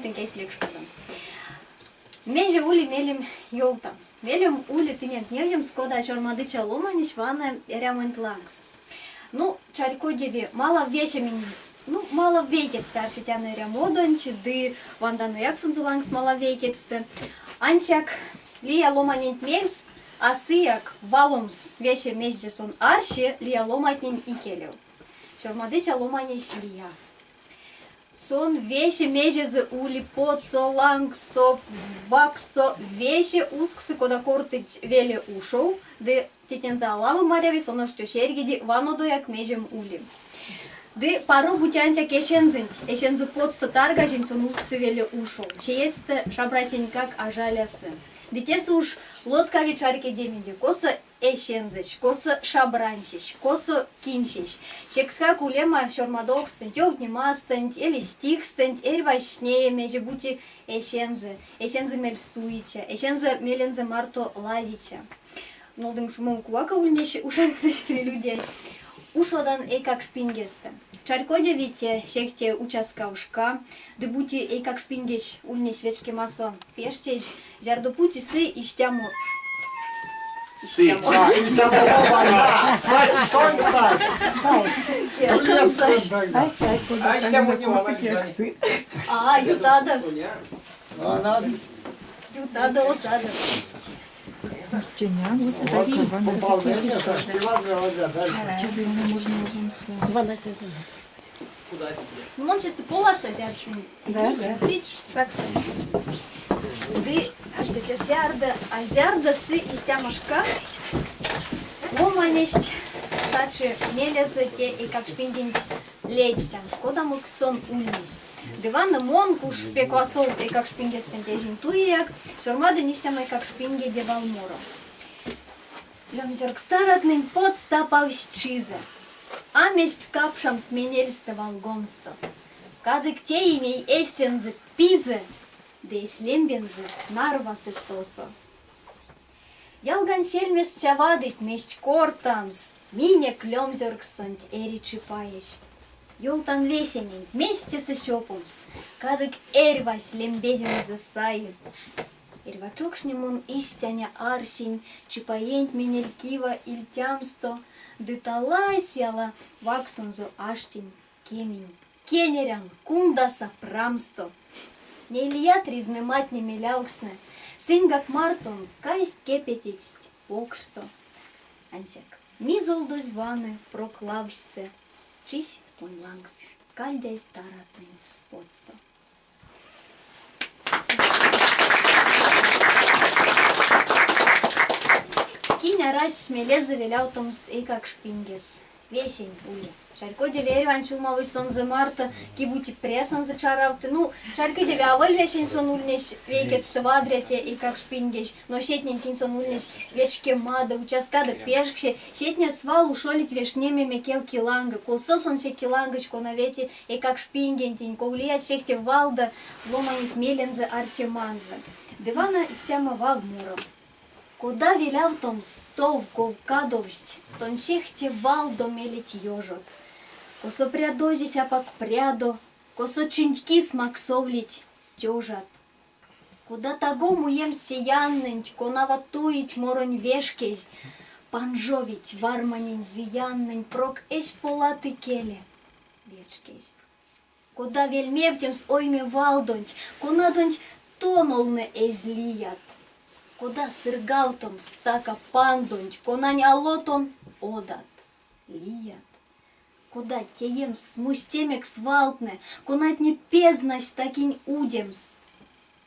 Тынк эсь лекшкадон. Мезе ули мелем ёвтамс? Мелем ули тыненк невтемс, кода сёрмадыця ломанесь ваны эрямонть лангс. Ну, чарькодеви, малав весемень, ну, малав вейкетьстэ арсетяно эрямодонть ды вантанояк сонзэ лангс малав вейкетьстэ. Ансяк лия ломаненть мельс а сыяк валомс весе мезде сон арси лия ломантнень икелев. Сёрмадыця ломанесь лия. Сон весе мезезэ ули потсо, лангсо, вакссо, весе усксы, кода кортыть веле ушов, ды тетянзо аламо маряви, сон оштё серьгеди, ванодояк мезем ули. Ды паро бути ансяк эсензэнть, эсензэ потсто таргазенть сон усксы веле ушов, сеедьстэ шабратненьгак а жалясы. Ды тесэ уш лоткави чарькедемеде, косо Эсензэсь, косо шабраньсэсь, косо киньсэсь. Секскак улема сёрмадовкстонть, ёвтнемастонть эли стихстэнть эрьвась нее мезе-бути эсензэ, эсензэ мельстуиця, эсензэ мелензэ марто ладиця. Нолдынк шумом кувака ульнесь ушодксось прелюдиясь. Ушодан эйкакшпингестэ. Чарькодеви те сехте уцяскав шка, ды бути эйкакшпингесь ульнесь вечкемасо пештезь, Зярдо-бути сы истямо А, ютадо. Ютадо, осадо. Мон чисто поласа зярсынь. Да, да. Ды аштете зярдо, а зярдо сы истямо шка, ломанесь шачи мелезэ те эйкакшпингенть ледстямс, кодамокс сон ульнесь. Ды вана мон куш пек васов эйкакшпингестэнть эзинь туеяк, сёрмадынь истямо эйкакшпингеде валморо. Лёмзёркстаратнень потс тапавсь чизэ. А мезть капшамс менельстэ валгомсто. Кадык теи ней эстензэ пизэ ды эсь лембензэ нарвасы тосо. Ялгань сельмест сявадыть мезть кортамс, минек лёмзёркссонть эри чипаесь. Ёвтан весенень, мезть тесэ сёпомс, кадык эрьвась лембедензэ саи. Эрьва чокшне мон истяня арсинь чипаенть менель кива ильтямсто ды талайс яла вакссонзо аштинь. Кеминь, кенерян, кундаса прамсто. Ней лият ризнэматне-мелявкстнэ, сыньгак мартон кайсть-кепететсть покшсто. Ансяк мизолдозь ваны прок лавсьстэ чись тонь лангс кальдязь тарадтнэнь потсто. Кинь арась мелезэ велявтомс эйкакш пингес? Весень ули. Чарькодеви, эрьванть сюлмавозь сонзэ марто, ки-бути прясонзо чаравты. Ну, чарькодеви, аволь весень сон ульнесь вейкетьстэ вадря те эйкакш пингесь, но сетнень, кинь сон ульнесь вечкемадо, уцяскадо пешксе, сетне свал ушолить вешнеме мекев киланго, косо сон се килангось, кона вети Эйкакш пингентень, ков лият сехте валдо ломаненть мелензэ-арсеманзо. Ды вана истямо валморо. Кода велявтомс тов, ков кадовсть тонь сехте валдо мелеть ёжот, косо прядозесь апак прядо, косо чинть кис максовлить тёжат. Кода таго муемс се яннэнть, конава туить моронь вешкезь, панжовить варманень зыяннэнь прок эзь полат икеле. Вечкезь. Кода вельмевтемс ойме валдонть, конадонть тонолнэ эзь лият? Кода сыргавтомс стака пандонть, конань ало тон одат, лият? Кода теемс смустемекс валтнэ, конатне пезнасть такинь удемс?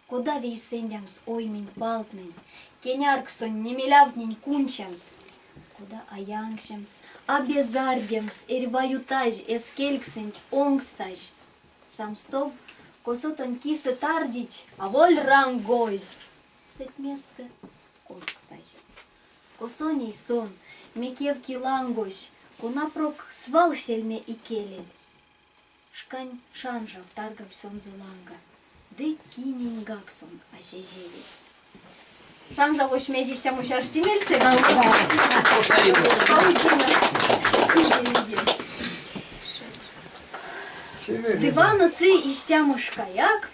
Кода вейсэндямс оймень палтнэнь, кенярксонь немелявтнень кунчамс? Кода а янксемс, а безардемс эрьва ютазь эскельксэнть онкстазь? Самстов, косо тонь кисэ тардить, аволь рангозь, сэтьместэ озкстазь. Косо ней сон, мекев килангось, кона прок свал сельме икелель? Шкань шанжав таргавсь сонзэ ланга, ды киненьгак сон а сезеви. Шанжавось мезе истямо ашти мельсэ? Ды вана сы истямо шкаяк.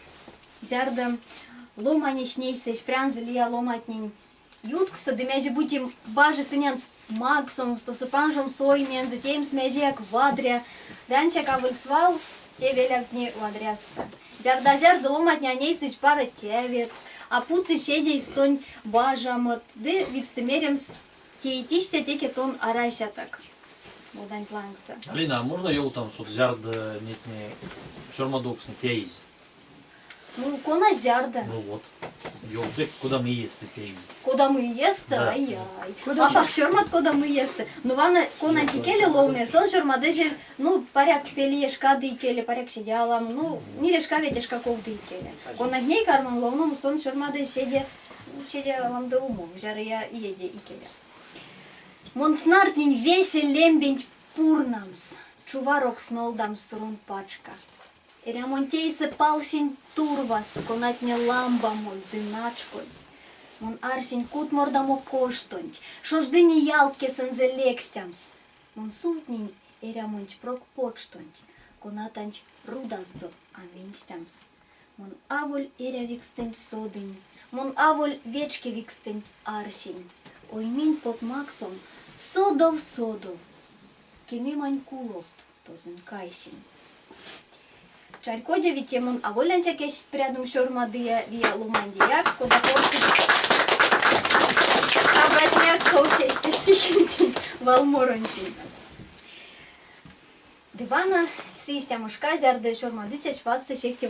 Зярдо ломанесь нейсызь прянзо лия ломатнень ютксто ды мезе-бути бажи сыненст максомс, тосо панжомс оймензэ, теемс мезеяк вадря, ды ансяк аволь свал те велявтни вадрясто. Зярдо-зярдо ломантне а нейсызь паро теветь, а путсызь седейс тонь бажамот, ды, видьстэ меремс, теить истя, теке тон арасятак моданть лангсо. Алина, а можно ёвтамс, вот зярдо нетне сёрмадовкстнэ теизь? Ну, кона зярдо? Ну вот. Ёвтык, кодамо иестэ теизь? Кодамо иестэ? Да. Ай-яй. Апак сёрмат кодамо иестэ. Ну, вана конанть икеле ловныя, сон сёрмадызель, ну, паряк, пельиешка ды икеле, паряк, седе аламо, ну, нилешка, ветешка ков ды икеле. Конатнень карман ловномо, сон сёрмадызь седе, седе аламдо умок, зярыя иеде икеле. Мон снартнинь весе лембенть пурнамс, чуварокс нолдамс суронть пачка. Эрямонть эйсэ палсинь турвас, конатне ламбамольть ды начкольть. Мон арсинь кутмордамо коштонть, шождыне ялткесэнзэ лекстямс. Мон сувтнинь эрямонть прок почтонть, конатанть рудаздо а менстямс. Мон аволь эрявикстэнть содынь, мон аволь вечкевикстэнть арсинь. Оймень потмаксом содов-содов, кемемань куловт тозонь кайсинь. Чарькодеви, те мон аволь ансяк эсь прядом сёрмадыя лия ломаньдеяк, кода кортыть шабратнеяк совсесть те стихентень, валморонтень. Ды вана сы истямо шка, зярдо сёрмадыцясь васты сехте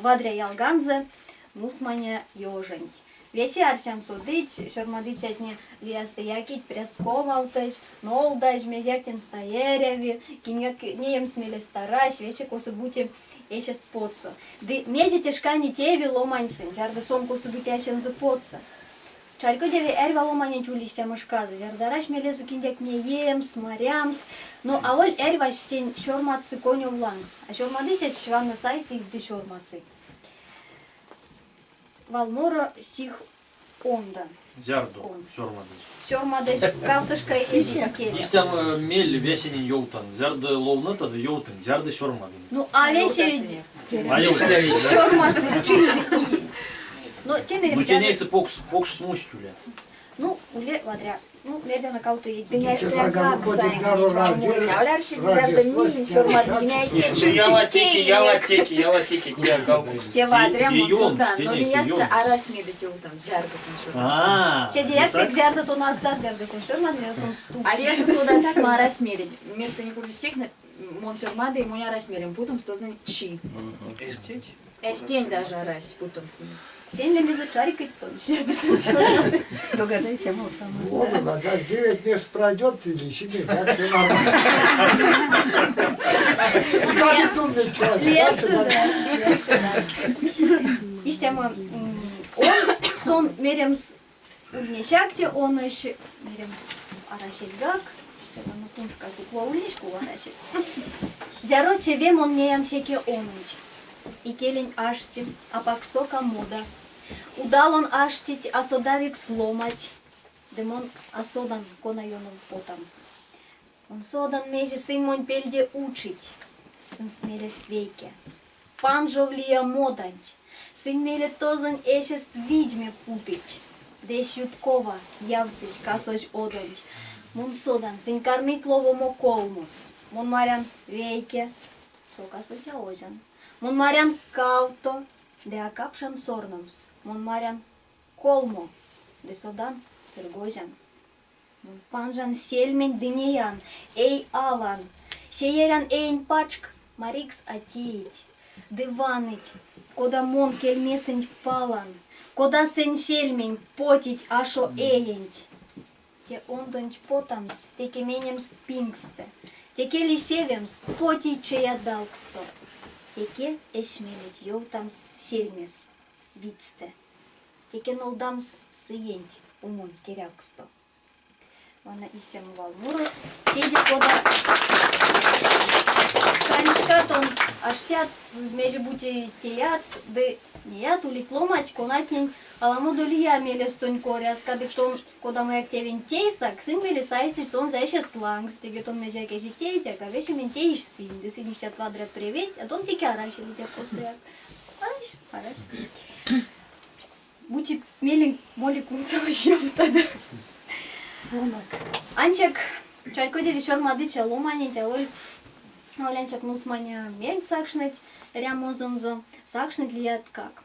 вадря ялганзо нусманя ёжонть. Весе арсян содыть, сёрмадыцятне лиясто якить пряст ковавтозь, нолдазь, мезеяк тенст а эряви, киньгак неемс мелест арась, весе косо-бути эсест потсо. Ды мезе те шкане тееви ломаньсэнть, зярдо сон косо-бути эсензэ потсо? Чарькодеви, эрьва ломаненть ули истямо шказо, зярдо арась мелезэ киньгак неемс, марямс, но аволь эрьвась тень сёрмадсы конёв лангс, а сёрмадыцясь ванны сайсы ды сёрмадсы. Валморо стих онда. Зярдо сёрмадызь? Сёрмадызь кавтошка икеле. Истямо мель весенень ёвтан. Зярдо ловнотадо, ёвтынк, зярдо сёрмадынк. Ну, а весе сёрмадсызь чинь Но те мелем. Ну, те нейсы покш, покш смусть уле. Ну, уле вадря. Ну, медленно кавто Ялатеке, ялатеке, те алкукс. Те вадря мон содан, но лиясто арась мелеть ёвтамс, зярдо сон сёрмады. Седеяк пек зярдо тон аздат, зярдо сон сёрмады, тон стук. А лиясто содан, арась мелеть. Вместо них ули стих, мон сёрмады, монь арась мелем путомс тозонь чи. Эстеть? Эстень даже арась путомс мель. Тень лемезэ чарькодть тонсь. Догадайся, мол, сама. Вот она, как 9 месяцев пройдет, или еще как все нормально. Как умный человек. Лестно, да. Истямо он сон меремс ульнесяк те он эсь меремс арасельгак. Истямо куншкасо кува ульнесь, кува арасель. Зяро тевем он неян секе ононть. Икелень ашти, апак сока мода. Удалон аштить асодавикс ломать, ды мон а содан, кона ёнов потамс. Мон содан, мезе сынь монь пельде учить. Сынст мелест вейке. Панжовлия моданть. Сынь мейле тозонь эсест видьме путыть. Ды эсь юткова явсызь касозь одонть. Мон содан, сынь кармить ловомо колмос. Мон марян вейке, Сокасо озян. Мон марян кавто, ды а капшан сорномс. Мон марян колмо, ды содан сыргозян. Мон панжан сельмень ды неян, эй алан. Сеерян эень пачк, марикс а теить. Ды ваныть, кода мон кельмесэнть палан, кода сэнь сельмень потить ашо эенть. Те ондонть потамс, теке менемс пингстэ, теке лисевемс потий чеядавксто, теке эсь мелеть ёвтамс сельмес видьстэ, теке нолдамс сыенть умонь керявксто. Вана истямо валморо, седе кода шкань-шка тон аштят, мезе-бути теят ды неят, улить ломанть, конатнень аламодо лия мелест тонь коряс, кадык тон Кодамояк тевенть тейсак, сынь мейле сайсызь сонзэ эсест лангс, теке тон мезеяк эзить тейтяк, а весементь тейсь сынь, ды сынь истят вадрят преветь, а тон теке арась или те косояк. Арась, арась. Мелень моли кунсолозь ёвтадо. Ансяк чарькодеви сёрмадыця ломаненть аволь аволь ансяк нусманя мельть сакшныть эрямозонзо, сакшныть лияткак.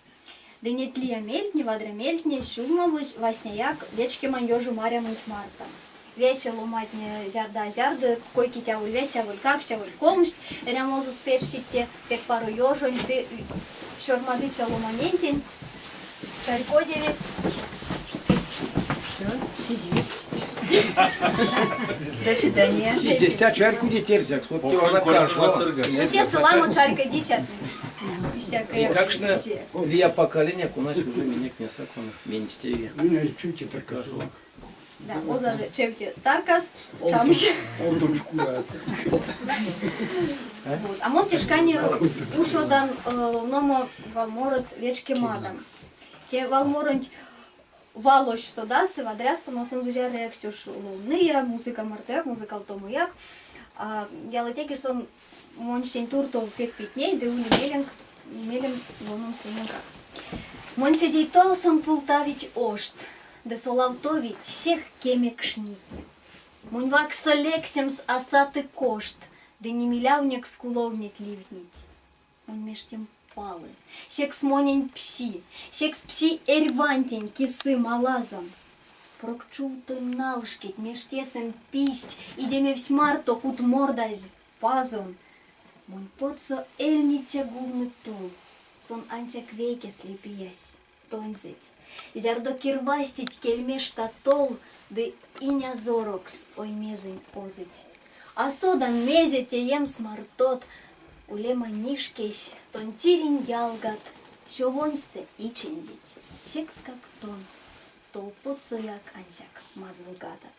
Ды неть лия мельтне, вадря мельтне сюлмавозь васняяк вечкемань ёжо марямонть марто. Весе ломантне зярдо-зярдо кой-кить аволь весть, аволь каксть, аволь комсть эрямозост печтить те пек паро ёжонть ды сёрмадыця ломанентень чарькодеви. До свидания. Здесь чарькудить эрзякс. Вот те Те ламо чарькодить. Эйкакштне лия поколения, конась уже минек не сакона, менстеви. Меня чуть это кажу. Да, озады чевте таркас, чамсь. Вот. А мон те шкане ушодан ловномо валморот вечкемадо. Те валморонть валось содасы, вадрясто, но сонзэ зярыяксть уш ловныя, музыка мартояк, музыкалтомояк. Ялатеке сон монсень туртов пек питней ды ули мелем, мелем ловномс тененьгак. Монь седей толсон пултавить ошт, ды солавтовить сех кеме кшнитне. Монь вакссо лексемс а саты кошт, ды нимилявнекс куловнеть ливтнить. Монь мештем палы, секс монень пси, секс пси эрьвантень кисы малазон. Прок чувтонь налшкеть мештесэм писть, идемевсь марто кутмордазь пазон. Монь потсо эльниця гувны тол, сон ансяк вейкес лепиясь. Тоньсэть, зярдо кирвазтить кельме штатол ды инязорокс оймезэнь озыть. А содан, мезе теемс мартот, улема нишкесь, тонь тиринь ялгат, сёвоньстэ ичензить, секскак тон тол потсояк ансяк мазылгадат.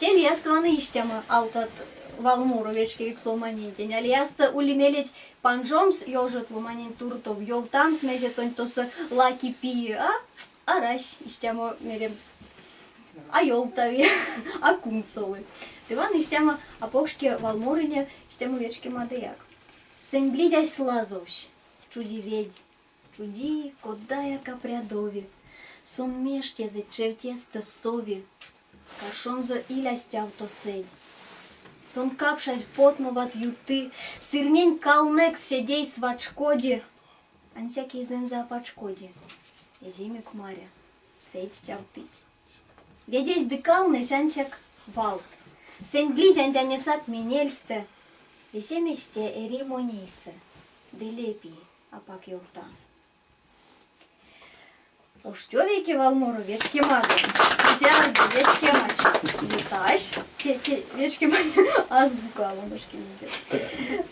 Те лиясто ваны истямо алтат валморо вечкевикс ломанентень, а лиясто ули мелеть панжомс ёжот ломаненть туртов, ёвтамс, мезе тонь тосо лаки-пии, а арась истямо меремс. А ёвтави, а кунсолы. Ды ваны истямо а покшке валморыне, истямо вечкемадояк. Сэнь блидясь лазовсь, чуди ведь, Чуди, кодаяк а прядови, Сон мештезэ чевтестэ сови, Каршонзо иля стявто сэдь. Сон капшазь потмоват юты, Сырнень калнэкс седейс вачкоди, Ансяк эйзэнзэ а пачкоди, Эзимик маря, сэдь стявтыть. Ведесь ды калнэсь ансяк валт. Сэнь блидянть а несак менельстэ, Весемесь те эри монь эйсэ ды лепии. Апак ёвта. Оштё вейке валморо вечкемадо. Зярдо вечкемась ютась, те, те вечкемань азбука Ломашкинэнь.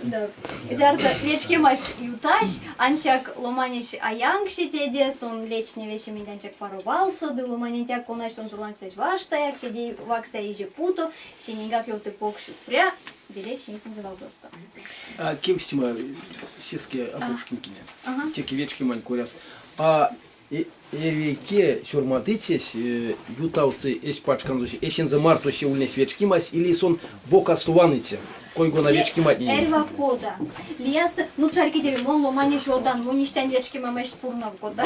Да. Зярдо вечкемась ютась, ансяк ломанесь а янкси теде, сон ледстни весементь ансяк паро валсо, ды ломанентяк, конась сонзэ лангс эзь варштаяк, седей ваксс эзь путо, сененьгак ёвты покш сюкпря, ды ледстни эсензэ валдосто. А кевкстема сеске Апошкинкине. Теке вечкемань коряс. А эрьвейке сёрмадыцясь ютавтсы эсь пачканзо эсензэ марто се ульнесь вечкемась или сон бокасто ваныця, кой-кона вечкематнень? Эрьва кода. Лиясто, ну чарькодеви, мон ломанесь одан, монь истянь вечкемамась пурнав кода.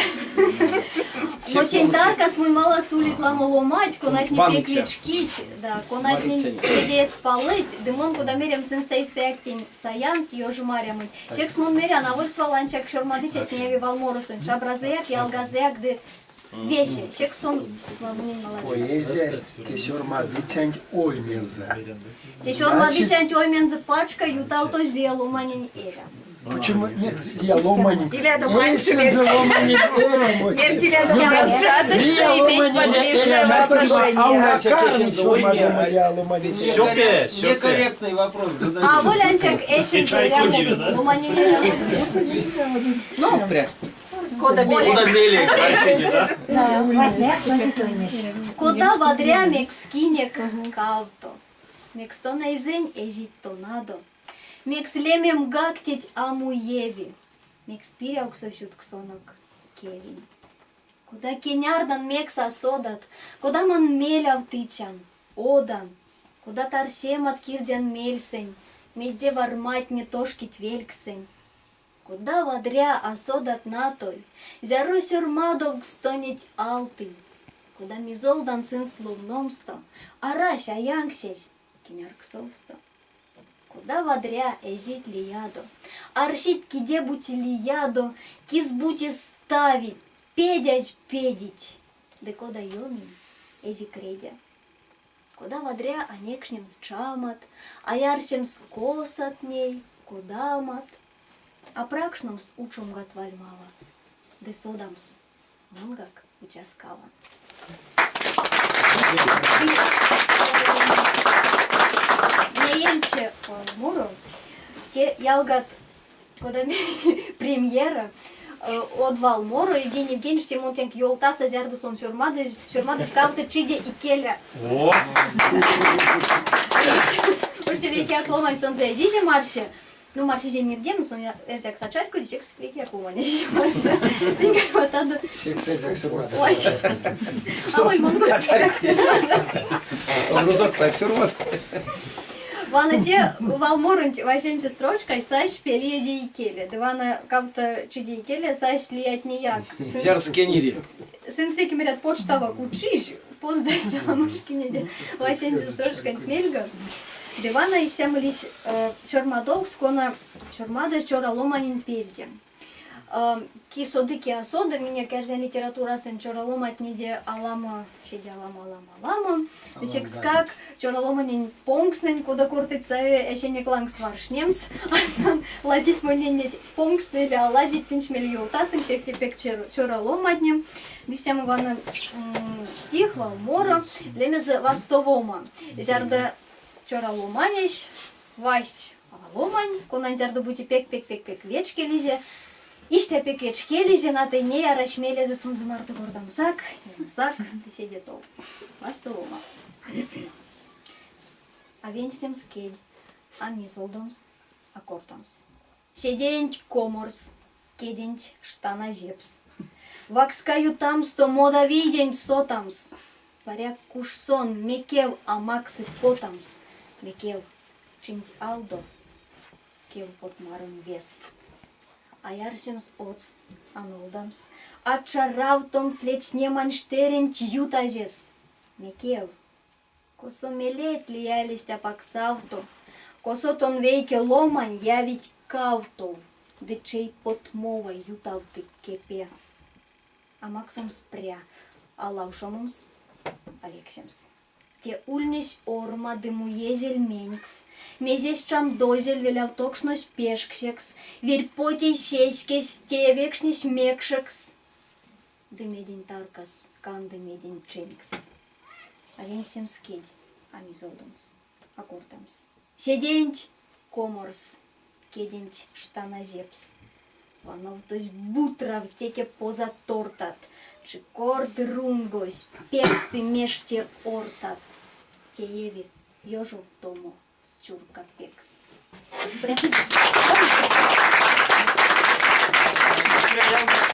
Но тень таркас монь малас улить ламо ломать, конатне пек вечкить, Да, конатнень седеест палыть, ды мон кода мерем сынст эйстэяк тень саян, ёжо марямонть. Секс мон мерян, аволь свал ансяк сёрмадыцясь неяви валморосонть, шабразэяк, ялгазэяк ды весе. Секс сон монень малавикс. Поэзиясь те сёрмадыцянть оймезэ. Те сёрмадыцянть оймензэ пачка ютавтозь лия ломанень эрямо. Почему мекс лия ломанень Илядо манче эсензэ ломанень эрямось? Достаточно иметь подвижное воображение. Сёпе, сёпе. Некорректный вопрос задаю. Аволь ансяк эсензэ эрямо, ломанень эрямо. Ну, Кода меле. Кода меле, Арсений, да? Кода вадря мекс кинек кавто. Мекс тон эйзэнь эзить тонадо. Мекс лемемгак теть а муеви, Мекс пирявксось ютксонок кевень. Кода кенярдан, мекс а содат, Кодаман мелявтыцян, одан, Кодат арсемат кирдян мельсэнь. Мезде варматне тошкить велькссэнь. Кода вадря, а содат натой, Зяро сёрмадовкст тонеть алтынь. Кода мизолдан сынст ловномсто, Арась, а янксезь, кенярксовсто. Кода вадря, эзить лиядо, Арсить киде-бути лиядо, Кис-бути ставить, педязь педить. Ды кода ёминь, эзик редя. Кода вадря а некшнемс чамат, А ярсемс косат ней, кодамат, А пракшномс учомгат вальмава, Ды содамс, монгак уцяскаван. Меельце моро, те ялгат, кода мерить, премьера, од валморо Евгений Евгеньевич Симонтенк ёвтаса, зярдо сон сёрмадозь, сёрмадозь кавто чиде икеле. О! Оште вейкеяк ломань сонзэ эзизе марсе. Ну, марсизе мирдем, сон эрзякс а чарькоди, секс вейкеяк ломань эзизе марсе. Миньгак ватадо. Секс эрзякс сёрмадозь. Аволь мон рузокс Он рузокс так сёрмады. Вана те валморонть васенце строчкась сась пельиеде икеле. Ды вана кавто чиде икеле сась лиятнеяк. Зярс кенери. Сынст теке мерят почтава кучизь, поздась ламошкинеде васенце строчканть мельга. Ды вана истямо лиссь сёрмадовкс, кона сёрмадозь цёра ломанень пельде. Ки соды, ки а соды, минек эрзянь литературасонть цёраломатнеде аламо, седе аламо, аламо, аламо. Секскак цёраломанень понкстнэнь, кода кортыть, сави эсенек лангс варштнемс. Асан ладить монень неть понкстнэ или а ладить, тынсь мель ёвтасынк, сехте пек цёраломатне. Истямо вана стих, валморо, лемезэ вастовома. Зярдо цёраломанесь васть ломань, конань зярдо-бути пек-пек-пек-пек вечкелизе, истя пек вечкелизе, натой ней арась мелезэ сонзэ марто кортамсак, неемсак ды седе тов. Вастовома. А венстемс кедь, а мизолдомс, а кортамс. Седеенть коморс, кеденть штана зепс. Вакска ютамсто мода вийденть сотамс. Паряк куш сон мекев а максы потамс, мекев чинть алдо кев потмаронь вес. А ярсемс одс, а нолдамс, а чаравтомс ледстнемань штеренть ютазес. Мекев, косо мелеть лиялесть апак савто, косо тон вейке ломань явить кавтов ды чей потмова ютавтыть кепе. А максомс пря, а лавшомомс, а лексемс. Те ульнесь орма ды муезель менькс, мезесь чамдозель велявтокшнось пешксекс, верь потей сеськесь теевекшнесь мекшекс ды медень таркас канды медень ченькс. А венстемс кедь, а мизолдомс, а кортамс. Седеенть коморс, кеденть штана зепс. Вановтозь бутрав теке поза тортат, чикорды рунгось, пексты меште ортат. Тееви ёжовтомо чурька пекс.